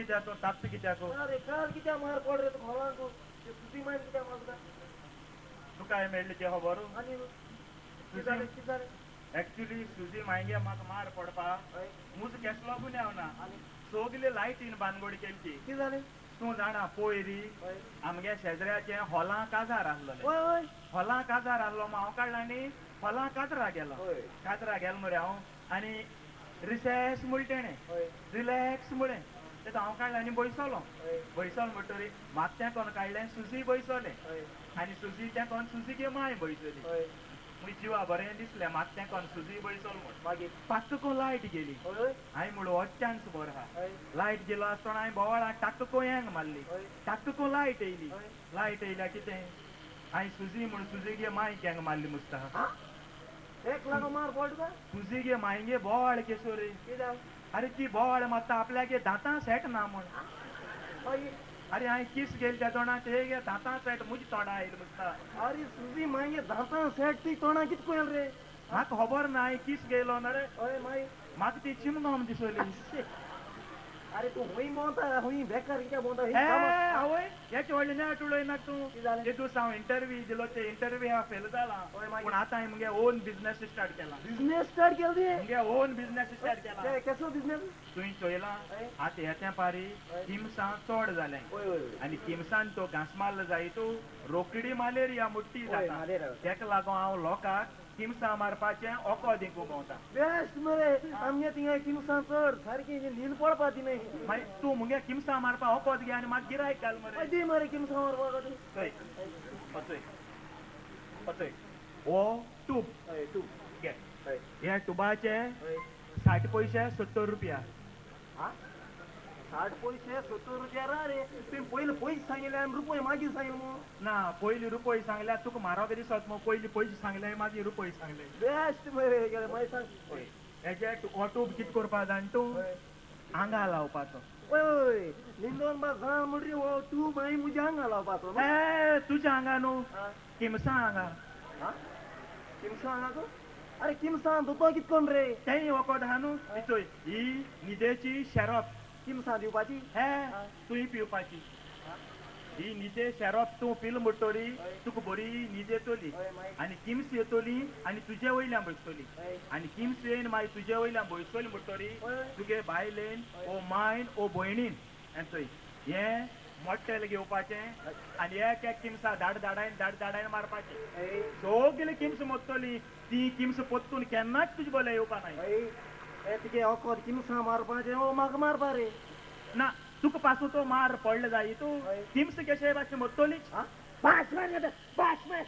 कित्याक तापत कित्याक? अरे काल कित्याक मार पड रे तुका हॉलांक सुजी मायन कित्याक मारता? तुका मेळ्ळी ती खबर? आनी कितें जालें कितें जालें? एक्चुली सुजी मायगे म्हाका मार पडपा मुजो केसलो गुन्यांव ना. सगले लायटीन बानगोड केली ती. कितें जालें? तूं जाणा पयरी आमगे शेजऱ्याचें हॉलां काजार आसलें. हॉलां काजार आसलो हांव काडला आनी हॉलां काजरा गेलो. काजरा गेलो मरे हांव आनी रिसेस म्हणलें तेणें, रिलॅक्स म्हळें. तेका हांव काडलें आनी बैसलो. बैसलो म्हणटरी म्हाका तें कोण काडलें सुजी बैसलें आनी सुजी तें कोण सुजी गे माय बैसली. मुगे जिवा बरें दिसलें म्हाका तें कोण सुजी बैसलो म्हूण. मागीर पाक्क को लायट गेली. हांवें म्हणलो हो चान्स बरो आहा. लायट गेलो आसतना हांवें बोवाळा टाक्क को येंग मारली. टाक्क को लायट येयली. लायट येयल्या कितें हांवें सुजी म्हूण सुजी गे माय केंग मारली मुस्ता. एक लागो मार पडटा तुका? सुजी गे मायगे बोवाळ केसो रे. अरे ती बोवाळ मारता आपल्यागे दांतां सेट ना म्हूण. अरे हांवें किस गेली त्या तोंडा ते गे दांतां सेट मुजी तोंडा आयली मुस्ता. अरे सुजी मायगे दांतां सेट ती तोंडा कित कोयल रे? म्हाका खबर ना हांवें किस गेलो ना रे. हय मागीर म्हाका ती चिमगम दिसली. अरे तूं हुंय भोंवता हुंय बेकार कित्याक भोंवता? आवय हेचे व्हडलें नेट उलयना तूं. एक दीस हांव इंटरव्यू दिलो ते इंटरव्यू हांव फेल जाला. पूण आतां हांवें मुगे ओन बिजनेस स्टार्ट केला. बिजनेस स्टार्ट केला तुवें? मुगे ओन बिजनेस स्टार्ट केला. केसो बिजनेस? तुवें चोयलां आतां हे तेंपारी किमसां चड जालें आनी किमसान तो घांस मारलो जाय तूं रोकडी मलेरिया मोटी जाता. तेका लागून हांव लोकांक किमसां मारपाचें ओको दिवंक भोंवता. बेस्ट मरे आमगे थिंगा किमसां चड सारकी न्हीद पडपा ती न्ही. मागीर तूं मुगे किमसां मारपा ओकोद घे आनी म्हाका गिरायक घाल मरे. दी मरे किमसां मारपाक. चोय पचय पचय हो टूब. टूब घे. हे टुबाचे 60 पयशे 70 रुपया. 60 पयशे 70 रुपया रे? तुवें पयले पयशे सांगिल्ले आनी रुपये मागीर सांगिल्ले मू? ना पयली रुपये सांगल्यार तुका म्हारग दिसत मू. पयली पयशे सांगले मागीर रुपये सांगले. बेस्ट मरे गेले. मागीर सांग हेजे हो टूब कितें करपा जाण तूं? आंगा लावपाचो. हय निंदोन बा जाण म्हणटरी हो टूब मागीर मुज्या आंगा लावपाचो. ए तुज्या आंगा न्हू किमसां आंगा. किमसां आंगाचो? अरे किमसां धुतो कित कोण रे? तेंय वखद आहा न्हू. चोय ही न्हिदेची शेरप. किमसां दिवपाची? हे तुवें पिवपाची. ही न्हिदे शेरप तूं पिल म्हणटरी तुका बरी न्हीद येतली आनी किम्स येतली आनी तुजे वयल्यान बसतली. आनी किम्स येवन मागीर तुजे वयल्यान बसतली म्हणटरी तुगे बायलेन ओ मायन ओ भयणीन चोय हें मोटेल घेवपाचें आनी एक एक किमसा धाड धाडायन धाड धाडायन मारपाचें. सगली किम्स मोत्तली. ती किम्स पोत्तून केन्नाच तुजे बोले येवपा नाय. तुगे ओकोद किमसां मारपाचें ओ म्हाका मारपा रे? ना तुका पासून तो मार पडले जाय तूं किम्स कशे भाशेन मोत्तोलीच. बाश मार बाश मार.